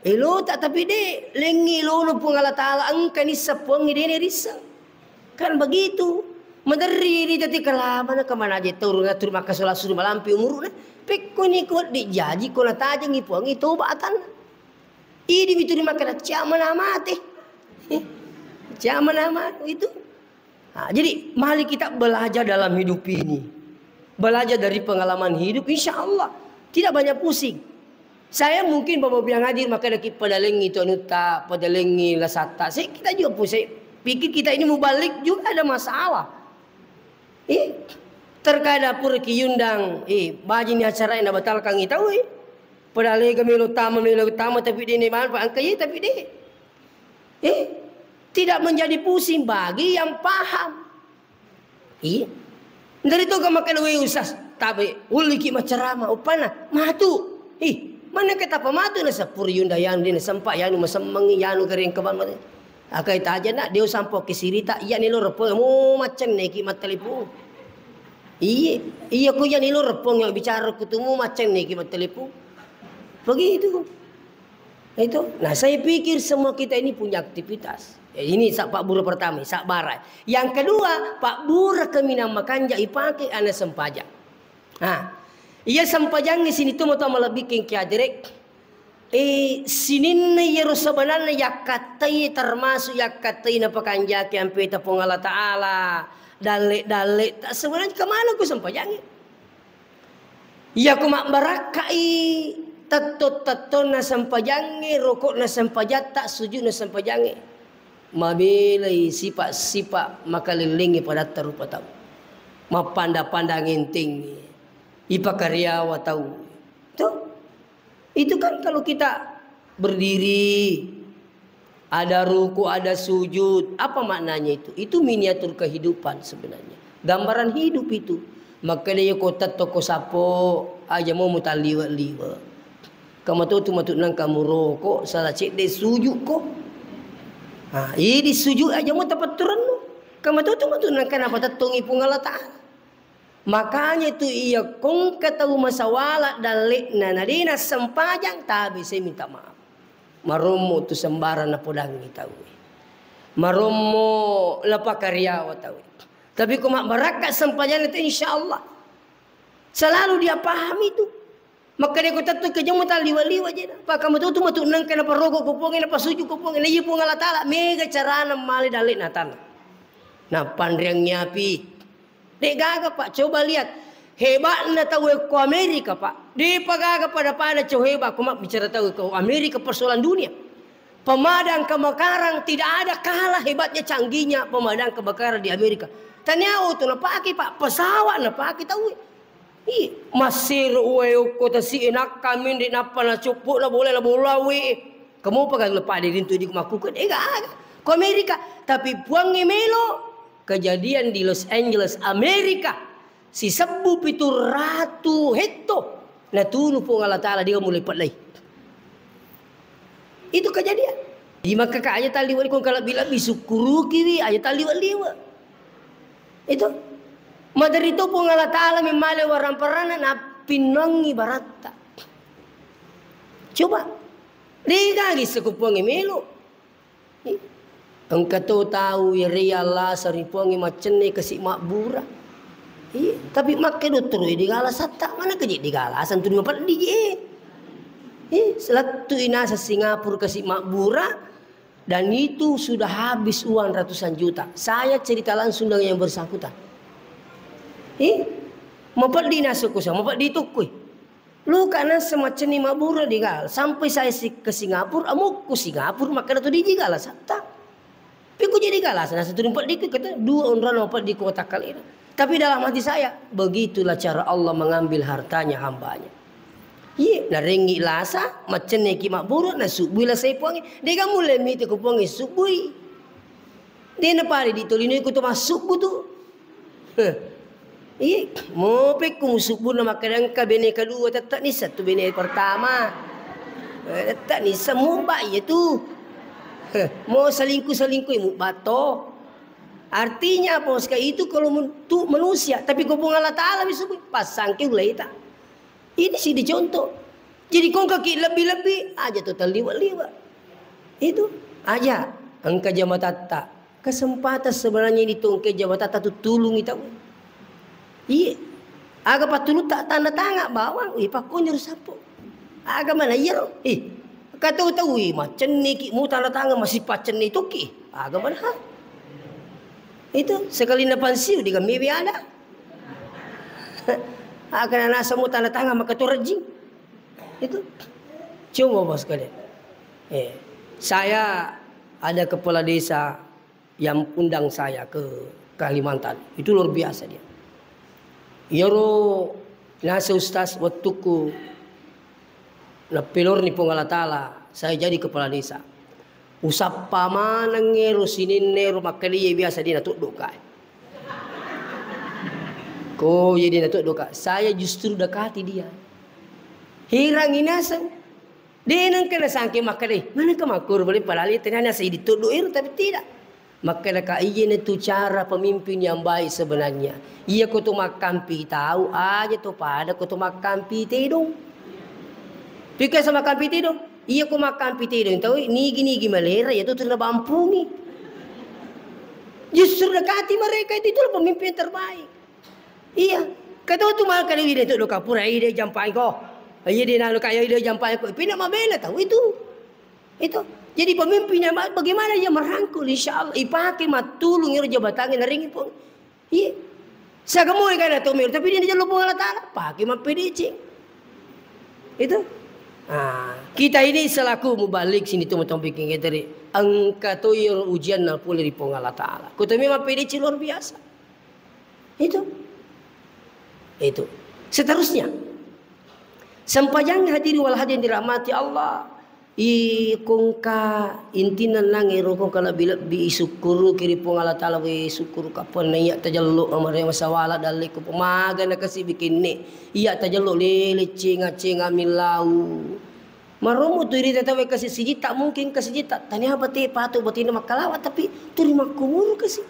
Elota tapi de, lengngi elono Puang Allah Taala engka nisseng Puangnge de nerisseng. Kan begitu. Maderri ri tati kalamana kemana aja tau ngatur makkasola suruh malampi umuru'na. Pekko ni ko dijaji ko natajengi Puangnge toba atanna. Idi mitu dimakkeda, "Ciamana mate." Ciamana mate itu. Nah, jadi mari kita belajar dalam hidup ini. Belajar dari pengalaman hidup, insya Allah tidak banyak pusing. Saya mungkin bawa biang hadir maka ada ki-, pada lengi itu anutta, pada lengi lasatta. Saya, kita juga pusing. Pikir kita ini mubalik juga ada masalah. Eh, terkadang pura kiundang, eh, bajini acara yang batalkan itu, eh. Padahal lega melo tama, melo tama, tapi dia ni manfaat, angka iya, tapi dia. Eh, tidak menjadi pusing bagi yang paham. Iya. Dari tu ka makan we usas, tabe, uliki macerama, upana, matu. Ih, mana kata apa matu na sepur yunda yang dia sempak, yanu masemmengi, yanu kering kebang matu. Akai taja nak, dia sampo ke sirita, iya ni lo repong, mu macam neki matalipu. Iya, iya ku iya ni lo repong yang bicara kutumu macam neki matalipu. Begitu. Itu. Nah, saya pikir semua kita ini punya aktivitas. Ya, ini sa-, Pak Buru pertama, sabarai. Yang kedua, Pak Buru keminang makanja ipake ana sempajang. Nah, iya sempajang di sini tu mau malebbiking kiaderek. Eh, sininna iyaro sebenarnya yakkatai termasuk yakkatai napakanjaki ampeta Puang Allah Taala. Dalle-dalle, tak sebenarnya kemana ku sempajangi? Iyako mabbarakkai tetto-tettonna sempajangnge, rokokna sempajatta, sujudna sempajangnge. Mabelai sipa-sipa makalellengngi padatta rupa tau. Mappanda-panda ngentengngi. Ipakariawa tau. Tuh. Itu kan kalau kita berdiri, ada ruku, ada sujud. Apa maknanya itu? Itu miniatur kehidupan sebenarnya. Gambaran hidup itu. Makanya ya ko tetto ko sapo, aja mau mutalliwe-liwe. Kamatotu matu nang kamu roko, salah cedde sujud ko. Ha, ini sujud aja mau tapatturannu. Kamatotu matu nang kenapa tettongi Puang Allah Taala. Makanya tu iya kongka tau masawala dalle'na, na dena sempajang, tabe saya minta maaf. Marommo tu sembarang napodangi tau. Marommo lapakariawa tau. Tapi ko mabbarakka sempajang itu insya Allah. Selalu dia paham itu. Makkeda ko tettu ke jemu taliwa-liwa je. Pakka matu tu matu nengka na paroko ko ponge na pasuju ko ponge na iya Puang Allah Taala mega carana male dalle'na tanah. Na panreang nyapi. Dek gaga, Pak. Coba lihat. Hebatna tau ko Amerika, Pak. Depa gaga pada-pada cau hebat ko mabbicara tau ko Amerika persoalan dunia. Pemadam kebakaran tidak ada kalah hebatnya canggihnya pemadam kebakaran di Amerika. Taniao tu napake, Pak. Pesawat napake tau. Ih, massero uwae okko tasi e, nakka menre nappa nacoppo na bola, na bola we. Kamu pagang lepa de rintu di makkuke, de gaga. Ko Amerika, tapi Puangnge melo. Kejadian di Los Angeles, Amerika. Sisebbu pitu ratu hetto. Natunu Puang Allah Ta'ala, dia mulai pedai. Itu kejadian. Di Makkah ka aja taliwa, di kong kalebbi-lebbi, sukkurukiwi, aja taliwa-liwa. Itu. Maderri to Puang Allah Ta'ala memale warang-paranna, napinnongi baratta. Coba. Degagi sekupuangnge melo. Ih, engka to tau iyarega lasa ri Puangnge maccenne kasi mabbura. Ih, tapi makke dottoro e digala satta, mana keji digala santu mapeddi je. Ih, selattu inasa Singapura kasi mabbura, dan itu sudah habis uang ratusan juta. Saya cerita langsung dengan yang bersangkutan. Ih, mapeddi nasukku sa, mapeddi tukkui. Luka nasa macenni mabbura digala. Sampai saya si-, ke Singapura, amukku Singapura, makkeda tu diji gala satta. Piku jadi gala, nasa tu empat diku kata dua onrano empat di kota kalena. Tapi dalam hati saya, begitulah cara Allah mengambil hartanya hambanya. Iya, narengi lasa, macenni ki mabbura, nasubui lasa Puangnge. Dega mulai miti ku Puangnge subui. Dena pale di tolino iku to massubbu tu. Heh. Iye, mopekku musubbu na makkeda engka bene kedua, tette nissa tu bene pertama. Eh, tette nissa mubba iya tu. Heh, mo selingkuh-selingkuh mubba to. Artinya apa? Sekali itu kalau men-, tu manusia, tapi ko Puang Allah Ta'ala bisa bu-, pasangke ulaita. Ini sih dicontoh. Jadi kongkaki lebbi-lebbi, aja to talliwa-liwa. Itu, aja, engka jamatatta. Kesempatan sebenarnya ini tu engka jamatatta tu tulungi tau. Iya. Aga patulutta tanda tangan bawang, ih, pakkonjo ro sappo. Aga mana iya ro? Ih, kata tau, ih, macenni ki mu tanda tangan masih pacenni toki. Aga mana? Itu sekali na pansiu di kami ada. Aga na nasa mu tanda tangan maka tu rejing. Itu. Coba bos kalian. Eh, saya ada kepala desa yang undang saya ke Kalimantan. Itu luar biasa dia. Iyaro nasa ustaz wettukku napelorni Puang Allah Ta'ala, saya jadi kepala desa. Usappa maneng ero sininna ero makkeda iya biasa dia natoddoka. Ko iya dia natoddoka. Saya justru dekati dia. Herangi naseng. De nengka nasangke makkeda, "Manengka makkoro bale padahal iya tena naseng ditoddo ero," tapi tidak. Makkeda ka, "Iyana tu cara pemimpin yang baik sebenarnya. Iya ko tu makkampi tau, aja to pada ko tu makkampi tedong." Pikir sama makkampi tedong. Iya ko makkampi tedong tau, nigi-nigi malera, iya tu tu nabampungi. Justru dekati mereka itu, itulah pemimpin yang terbaik. Iya. Kata tu maka dia itu doka pura, iya dia jampai ko. Iya dia nanu kaya, iya dia jampai ko. Pina mabela tau itu. Itu. Jadi pemimpin yang baik, bagaimana dia merangkul, insya Allah. Ipake matulung iro jabatannya naringi pun. Iya. Sagamo kan atau mir, tapi dia jalur Puang Allah Ta'ala. Pakai mappedeceng. Itu. Ah, kita ini selaku mubalik sini tu matong bikin kita ri. Engka to iro ujian na pole ri Puang Allah Ta'ala. Ko to memang mappedeceng luar biasa. Itu. Itu. Seterusnya. Sempajang hadiri wal hadirin dirahmati Allah. I kongka intinna nange ro kongka lebbi-lebbi isukkuruki ri Puang Allah Ta'ala, we sukkuru kapan na iya tajallo amare masawala dalle ko pemaga na kasi bikinne. Iya tajallo lele cenga-cenga millau. Maromo tu irita tau kasi sijitta, mungkin kasi jitta. Tania bate patu batena makkalawa, tapi turi makkumuru kasi.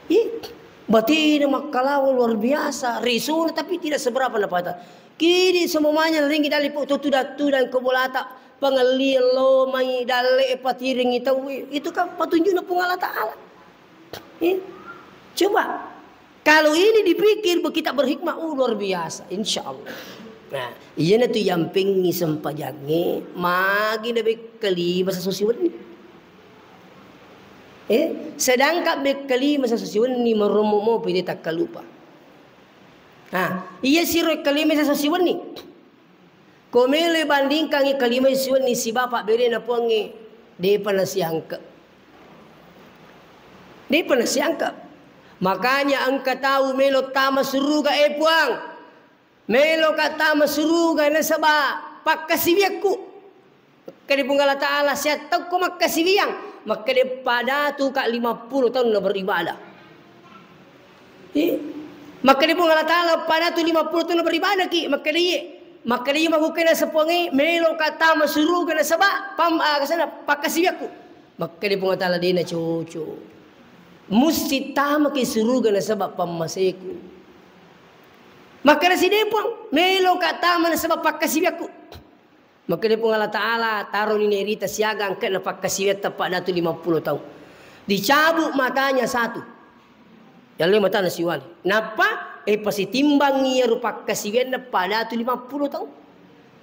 Ih, batena makkalawa luar biasa, risona tapi tidak seberapa napata. Kini semuanya ringgi dali pu tu tudang-tudang ko bolata, pangallian lo mai dalle patiringi tau. Itu kan petunjuknya Puang Allah Ta'ala. Ih, coba. Kalau ini dipikir, kita berhikmah, uh, luar biasa, insya Allah. Nah, iyana tu yang pengi sempajange, magi na bekkalima sasusi wenni. Eh, sedangkan bekkalima sasusi wenni, marommo mopi de takkalupa. Nah, iya siro kalima sasusi wenni. Ko melo bandingkangi kalima siwenni sibapak berena Puangnge, depa nasiangke. Depa nasiangke. Makanya engka tau melo tama suruga, eh Puang, Meloka tama suruga nasaba pakkasiwiakku. Makkeda Puang Allah Ta'ala, siattauko makkasiwiang. Makkeda padatuka lima puluh taunna beribadah. Iya. Makkeda Puang Allah Ta'ala, padatu lima puluh taunna beribadahki. Makkeda iye. Makkeda iye makkukena seponge, meloka tama suruga nasaba pam-, ah, kasana, pakkasiwiakku. Makkeda Puang Allah Ta'ala, dena cocok. Musti tamaki suruga nasaba pammaseku. Makkeda si de Puang, meloka tama nasaba pakkasiwiakku. Makkeda Puang Allah Ta'ala, taroni nerita siaga angke'na pakkasiwiatta padatu lima puluh taung. Dicabut matanya satu. Yallo matana siwali. Nappa, eh, pasitimbangi iyaro pakkasiwianna padatu lima puluh taung.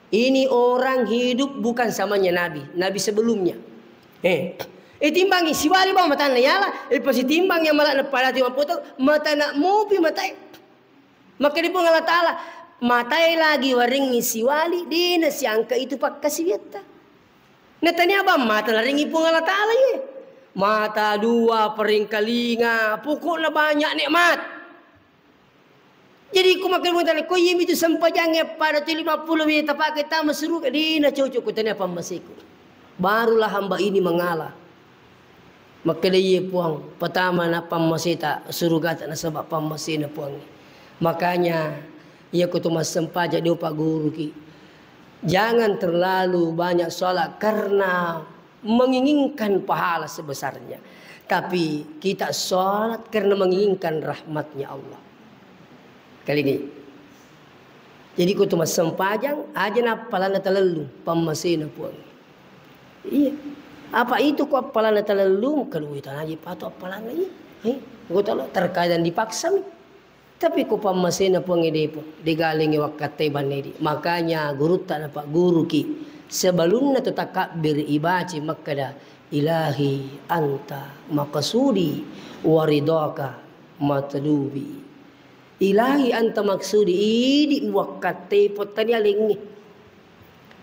Ini orang hidup bukan samanya Nabi, Nabi sebelumnya. Eh, eh, timbangi siwali bawang matanna yala, eh, pasitimbangi amala'na padatu lima puluh taung, matana mopi matae. Makkeda Puang Allah Ta'ala, matae lagi warengngi siwali, dena siangka itu pakkasiwiatta. Natania bang mata larengngi Puang Allah Ta'ala ye. Mata dua, peringkalinga, pokokna banyak nikmat. Jadi ko makkeda Puang Allah Ta'ala, ko iyemi tu sempajangnge pada tu lima puluh menit tapake tama suruga, dena cocok ko tania pammaseku. Barulah hamba ini mengalah. Makkeda, "Iye, Puang, patama na pammaseta surugata nasaba pammasena Puangnge." Makanya, iya ko to massempajang, diopa guruki. Jangan terlalu banyak sholat karena menginginkan pahala sebesarnya. Tapi kita sholat karena menginginkan rahmatnya Allah. Kali ini. Jadi, ko tu massempajang, aja na appalanna talellung, pammasena Puang. Iya. Apa itu ko appalanna talellung? Kedua tanaji patu appalanna, iya. Eh, ko talo, terkadang dipaksa mi. Tapi ko pammasena Puang, ede Puang, degalengi wakkatte banne di. Makanya gurutta na Pak Guru ki, sebelumna tu takabbir ibaci makkeda, "Ilahi anta maqsudi wa ridhaka matlubi." Ilahi anta maksudi, idi muwakkatte pottani alengnge.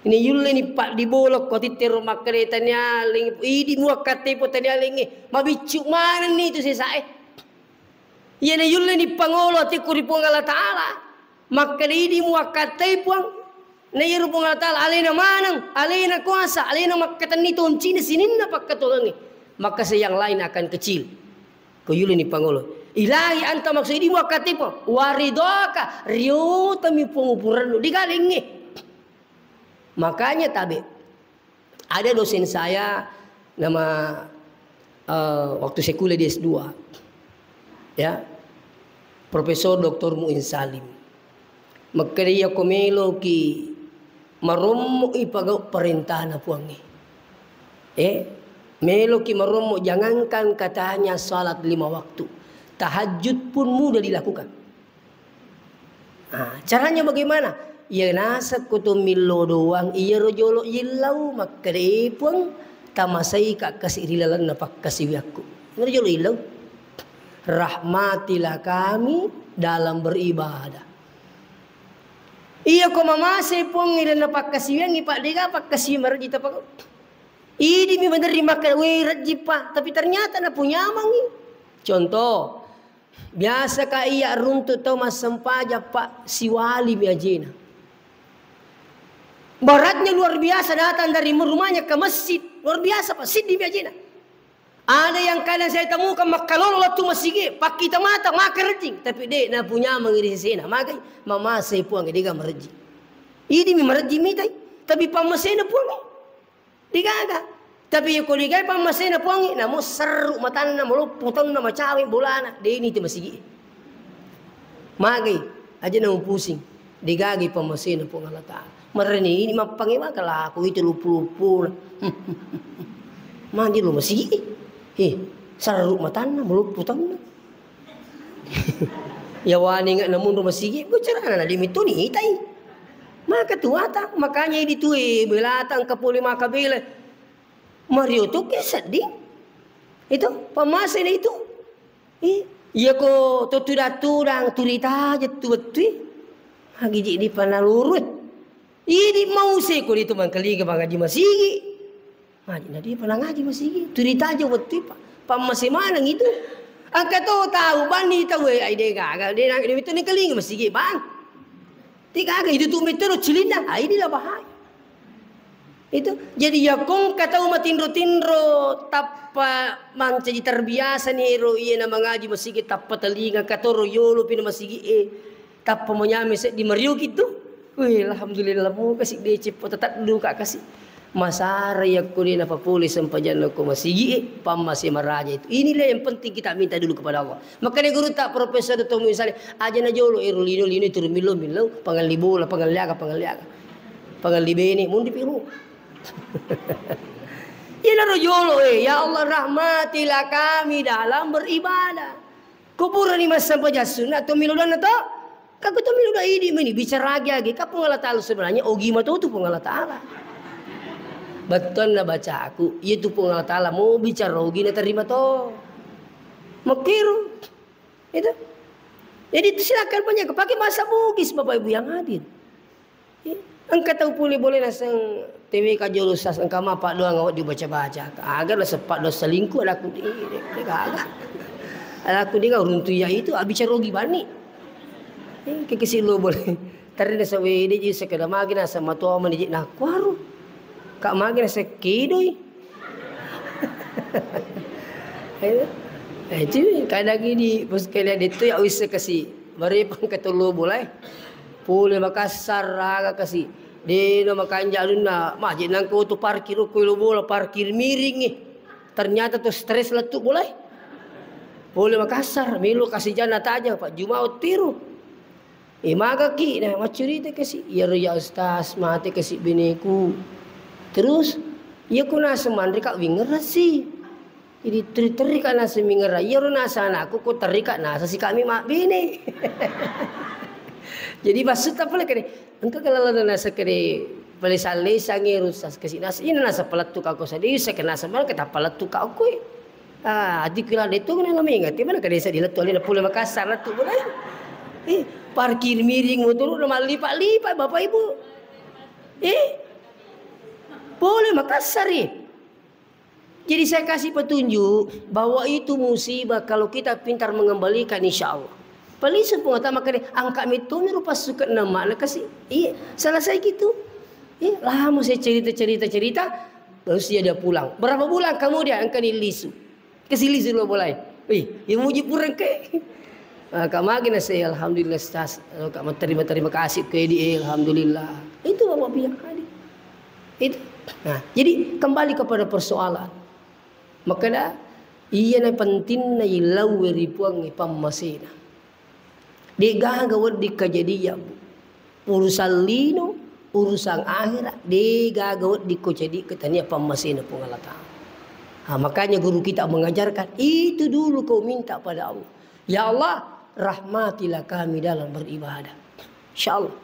Ini yulle ni paddi bolokko tittero makkeda tani aleng, idi muwakkatte pottani alengnge. Mabiccu manenni tu sesae. Iyana yulle ni pangolo atikku ri Puang Allah Ta'ala. Makkeda idi muwakkatte Puang. Na iyaro Puang Allah Ta'ala alena maneng, alena kuasa, alena makkatenni toncina sininna pakkatuangengnge. Maka se yang lain akan kecil. Ko yulini pangolo. Ilahi anta maksud idi muwakkatte Puang. Waridhaka, riotami Puang upurennu. Digalengnge. Makanya tabe. Ada dosen saya nama, eh, waktu saya kuliah di S dua. Ya. Profesor Doktor Muin Salim. Makkeda, "Iya ko meloki marommo ipagau parentana Puangnge. Eh, meloki marommo, jangankan katanya salat lima waktu. Tahajud pun mudah dilakukan." Ah, caranya bagaimana? Iya nasakko to millo doang, iyaro jolo yillau, makkeda, "Eh, Puang, tamasaika kasi ri lalenna pakkasiwiakku." Iyaro jolo yillau. Rahmatilah kami dalam beribadah. Iya ko mamase Puang ilenna pakkasiwiangngi, Pak, dega pakkasiwi marejji tapagau. Idimi maderri makkeda, "Weh, rejji, Pak," tapi ternyata napunyamangngi. Contoh, biasa ka iya runtu tau massempajang, Pak, siwalimi ajena. Beratnya luar biasa datang dari rumahnya ke masjid. Luar biasa, Pak, siddimi ajena. Ada yang kadang saya temukan makkalolo lettu masigi, pakkita mata, maka rejjing. Tapi de, napunyameng ri sesena. Magai, mamasei Puang, dega marejjing. Idimi marejjing mitai. Tapi pammasena Puang, degaga. Tapi ko degai pammasena Puang, namo serru matanna, maloppo taunna, macawe bolana. De, ini tu masigi. Magai, aja na mupusing. Degaga pammasena Puang Allah Ta'ala. Mareni ini mappangewa kalaku itu luppu-luppuna. Mandi lo masigi. He, sarru matanna, maloppo taunna. Yawaninga namunro masigi, bocarana na demi toni itai. Maka tuata, makanya idi tue belata engka pole maka bela. Mario tu ke seddi. Itu pammasena itu. Ih, iya ko to tudang-tudang, turi taja tu wettui. Magi ji di panalurut. Idi mau se ko ditu mangkalinga mangaji masigi. Magi na di panangaji masigi. Turi taja wettui, Pak. Pammase maneng itu. Angka to tau bani tau, eh, ai de gaga, de na, de itu ni kalinga masigi, Bang. Degaga itu tu metero cilinna, ah, inilah bahaya. Itu. Jadi, yakko engka tau matinro-tinro, tappa mancaji terbiasa ni ero iya na mangaji masigi, tappa telinga katoro yolo pina masigi e, tappa manyame seddi marioki tu. Wih, alhamdulillah, mo kasi deceng po, tetap duka kasi. Masara yakko de napapole sempajanna ko masigi e, pammase maraja itu. Inilah yang penting kita minta dulu kepada Allah. Makanya guru tak Profesor Tommy Saleh, aja na jolo ero lino-lino itu millau-millau, pangalli bola, pangalli aga, pangalli aga. Pangalli bene, mundi piru. Iyanaro jolo, eh, ya Allah, rahmatilah kami dalam beribadah. Kuburani massempajang sunna to milo donna to? Kaku to milo da idi meni bicara agi-agi. Ka Puang Allah Ta'ala sebenarnya ogi mato tu Puang Allah Ta'ala. Bettuanna bacaku, iya tu Puang Allah Ta'ala mau bicara ogi na terima to. Makkiro. Itu. Jadi itu silakan banyak pakai bahasa Bugis Bapak Ibu yang hadir. Iya. Engka tau pole boleh naseng T W K jolo sas engka mapa doang awak dibaca-baca. Aga naseppa dosa selingkuh anakku di, di, di, aga. Anakku di kau runtu ya itu, abicara ogi bani. Eh, kekesi lo boleh. Tadi nasa wede ji sekeda magi nasa matua mani ji nakuaru. Kak magi nasa kedoi. Eh, itu kadang ini, bos kalian itu ya wis kasi. Bare pangkatolo bolai. Pole Makassar aga kasi. Deno makanja alunna, maji nangko tu parkir ko lo bola, parkir miring eh. Ternyata tu stres lettu bolai. Pole Makassar, melo kasi jana taja, Pak Jumao tiru. Eh, magaki, nah, maccurita kasi, "Iyaro ya Ustaz, mate kasi beneku." Terus, "Iya ko naseng manre ka wingerasi." Jadi, teri-teri ka naseng wingerra, "Iyaro naseng anakku, ko terri ka nasa si kami mabbene." Jadi, maksud apa lagi kene? Engka kala lana nasa kene, pale sallesang ero sas kasi nasa, ina nasa palettu ka ko sadisa, kena sama kita palettu ka ko. Ah, ati kila de tu na mega, ti mana ka desa di lettu alena pole Makassar lettu boleh. Eh, parkir miring motor na mallipa-lipa Bapak Ibu. Eh, pole Makassar eh. Jadi saya kasih petunjuk bahwa itu musibah kalau kita pintar mengembalikan insya Allah. Palisu pengata makanya angka metumi rupa suka nama na kasi. Iya, selesai gitu. Iya, lama saya cerita, cerita, cerita. Lalu dia pulang. Berapa bulan kemudian engka ni lisu. Kesilisu lo bolai. Wih, yang muji pureng ke. Ah, Kak Magi na saya, alhamdulillah, Ustaz. Kalau Kak terima, terima kasih ke di, eh, alhamdulillah. Itu Bapak bilang tadi. Itu. Nah, jadi kembali kepada persoalan. Makanya, iya na pentingna ilauwe ri Puang pammasena. De gaga wedding kejadian, Bu. Urusan lino, urusan akhirat, de gaga wedding ko jadi ketania pammasena Puang Allah Ta'ala. Ah, makanya guru kita mengajarkan, itu dulu kau minta pada Allah. Ya Allah, rahmatilah kami dalam beribadah. Insya Allah.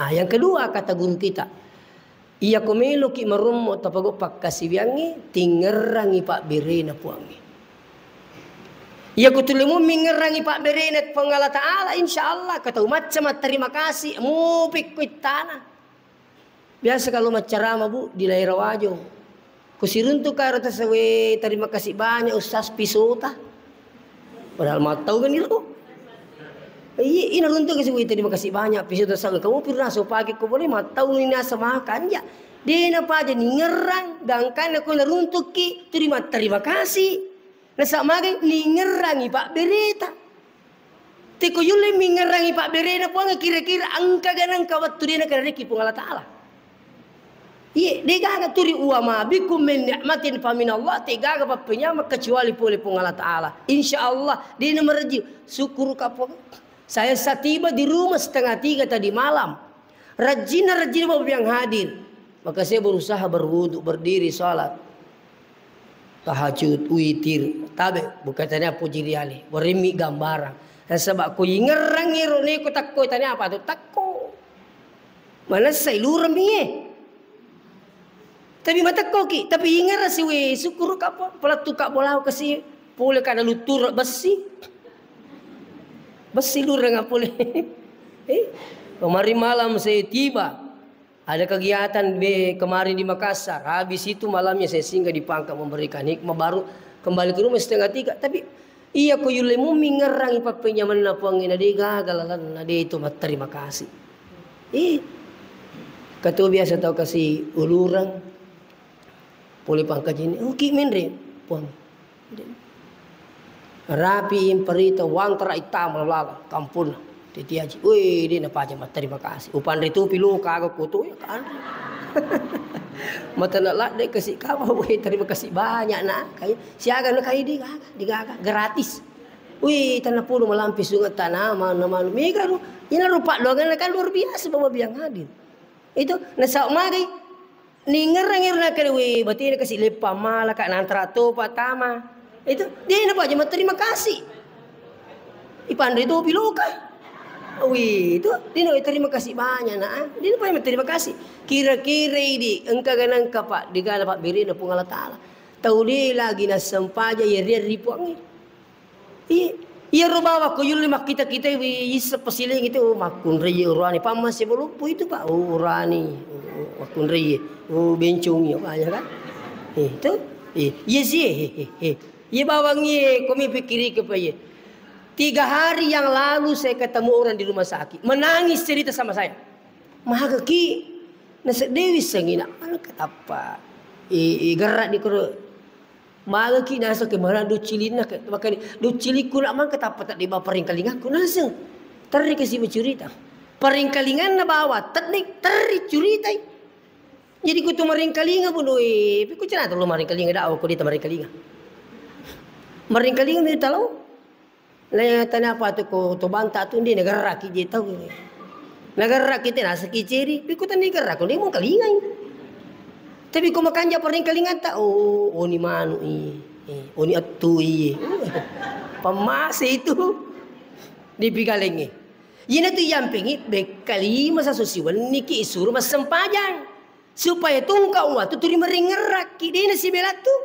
Ah, yang kedua kata guru kita, iya ko meloki marommo tapago pakkasiwiangnge, tingerrangi pabberena Puangnge. Iya ko tulemu mingerrangi pabberena Puang Allah Ta'ala, insya Allah, katau macca matterima kasih, mupikko ittana. Biasa kalau maccarama, Bu, di daerah Wajo. Kusiruntu karo tasawe, terima kasih banyak, Ustaz, pisota. Padahal mattau kan itu. Iya, ina runtu kasi, "Wih, terima kasih banyak, pisota, sa kamu pernah so pakai ko boleh, mattau ni nasa makan ya." Dena paja ningerrang, gangkanna ko naruntukki, terima, terima kasih. Nasa magai ningerrangi pabbereta. Tiko yulle mingerrangi pabberena Puang, kira-kira engka ganang ka wettu dena karekki Puang Allah Ta'ala. Iye, degaga turi, "Wa ma bikum min ni'matin fa minallah," tegaga pappenyameng kecuali pole Puang Allah Ta'ala. Insya Allah, dena merejji, syukur ka Puang. Saya satiba di rumah setengah tiga tadi malam. Rajinna, rajinna Bapak yang hadir. Maka saya berusaha berwudu, berdiri, salat. Tahajud, witir, tabe, bukan tanya puji riali. Warimmi gambarang. Nasaba ko ingerrangi ro neko takko tanya apa tu? Takko. Manessa ilureng mi e. Tapi matekkoki, tapi ingerra si we, syukur ka apa? Pelattu ka bolau kasi, pole kada lutur besi. Besi lureng pole. Eh, kemarin malam saya tiba. Ada kegiatan be kemarin di Makassar. Habis itu malamnya saya singgah di Pangkep memberikan hikmah, baru kembali ke rumah setengah tiga. Tapi iya ko yulle mummi ngerrangi pappenyamenna Puangnge na de gaga lalenna de itu matterima kasih. Ih, katu biasa tau kasi ulureng, pole pangkajini, "Oh, ki menre, Puang." Rapi imparita, wantara ittama lala, kampung. Titi aji, "Wih, di napaja, terima kasih. Upanre tu pilu kaga kutu, ya kan?" Mata nak ladde kasi kawa, "Wih, terima kasih banyak, nak." Kai, siaga na kai di gaga, di gaga, gratis. Wih, tanah puluh malampi sungai tanah, mana, mana. Mega ru, ina rupa doangan kan luar biasa, Bapak biang hadir. Itu, nasau magai. Ningerang ero nakkeda, "Wih, batena kasi leppa mala, Kak, nantara topa tama." Itu, dia napaja terima kasih. Ipanre topi loka. Wih, itu, dia terima kasih banyak, nak, ah. Dia napaja terima kasih. Kira-kira idi, engka ganangka, Pak, digana, Pak, berena Puang Allah Ta'ala. Tau de lagi nassempajang, iya ri Puangnge. Iya, iyaro bawang ko yulle makkita-kitai wi isseng pasiling itu, oh, makkunrai urani, pamma sebelumpu itu, Pak, oh, urani, oh, makkunrai, oh, bencong, iya, banyak kan? Eh, itu, eh, iya sih, eh, eh, eh. Iya bawang iya, kami pikiri ke, Pak, iya. Tiga hari yang lalu saya ketemu orang di rumah sakit, menangis cerita sama saya. Maga ki, naseddewi sengina, mana ketapa. Eh, eh, gerak di koro. Magaki naseng ke mana duccilinna ke, makanya duccilikku nak mangka tappa tak dibawa paringkalingaku naseng. Terri kasi bercerita. Paringkalinganna bawa, terri, terri curitai. Jadi ku tu maringkalinga pun, weh, ku cerita lu maringkalinga, dak aku dia maringkalinga. Maringkalinga ni tahu. Na tania apa tu ko to banta tu ndi nagerraki je tau. Nagerraki te nasaki ceri, pi ko tania gerraki, ko de mengkalingai. Tapi ko makanja paringkalingan ta, oh, oni manu i, eh, oni attu i. Pamase itu. Dipigalengi. Ina tu yampengi bekkalima sasusi wenni ki isuru massempajang. Supaya tungka uwatu turi maringerrakki, dena sibela tu.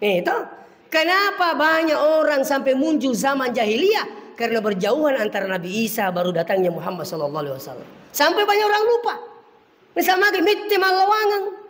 Eh, toh? Kenapa banyak orang sampai muncul zaman jahiliyah? Karena berjauhan antara Nabi Isa baru datangnya Muhammad sallallahu alaihi wasallam. Sampai banyak orang lupa. Misal magi mette mallawangeng.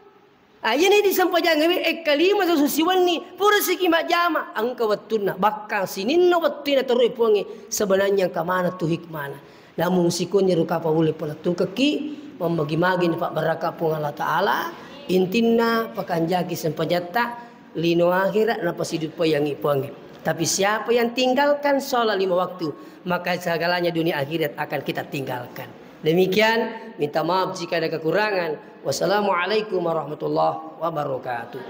Ah, iyani disempajang wi, eh, kalima susu siwenni, pura siki majjama, engka wettunna, bakkang sininna wettu ina terui puangi, sebenarnya engka mana tu hikmana. Namun sikunni ruka paulle pole tukekki, mammagi-magi napabbarakka Puang Allah Ta'ala, intinna pakanjaki sempajatta, lino akhirat napasiduppaiyangngi Puangnge. Tapi siapa yang tinggalkan sholat lima waktu, maka segalanya dunia akhirat akan kita tinggalkan. Demikian, minta maaf jika ada kekurangan. Wassalamualaikum warahmatullahi wabarakatuh.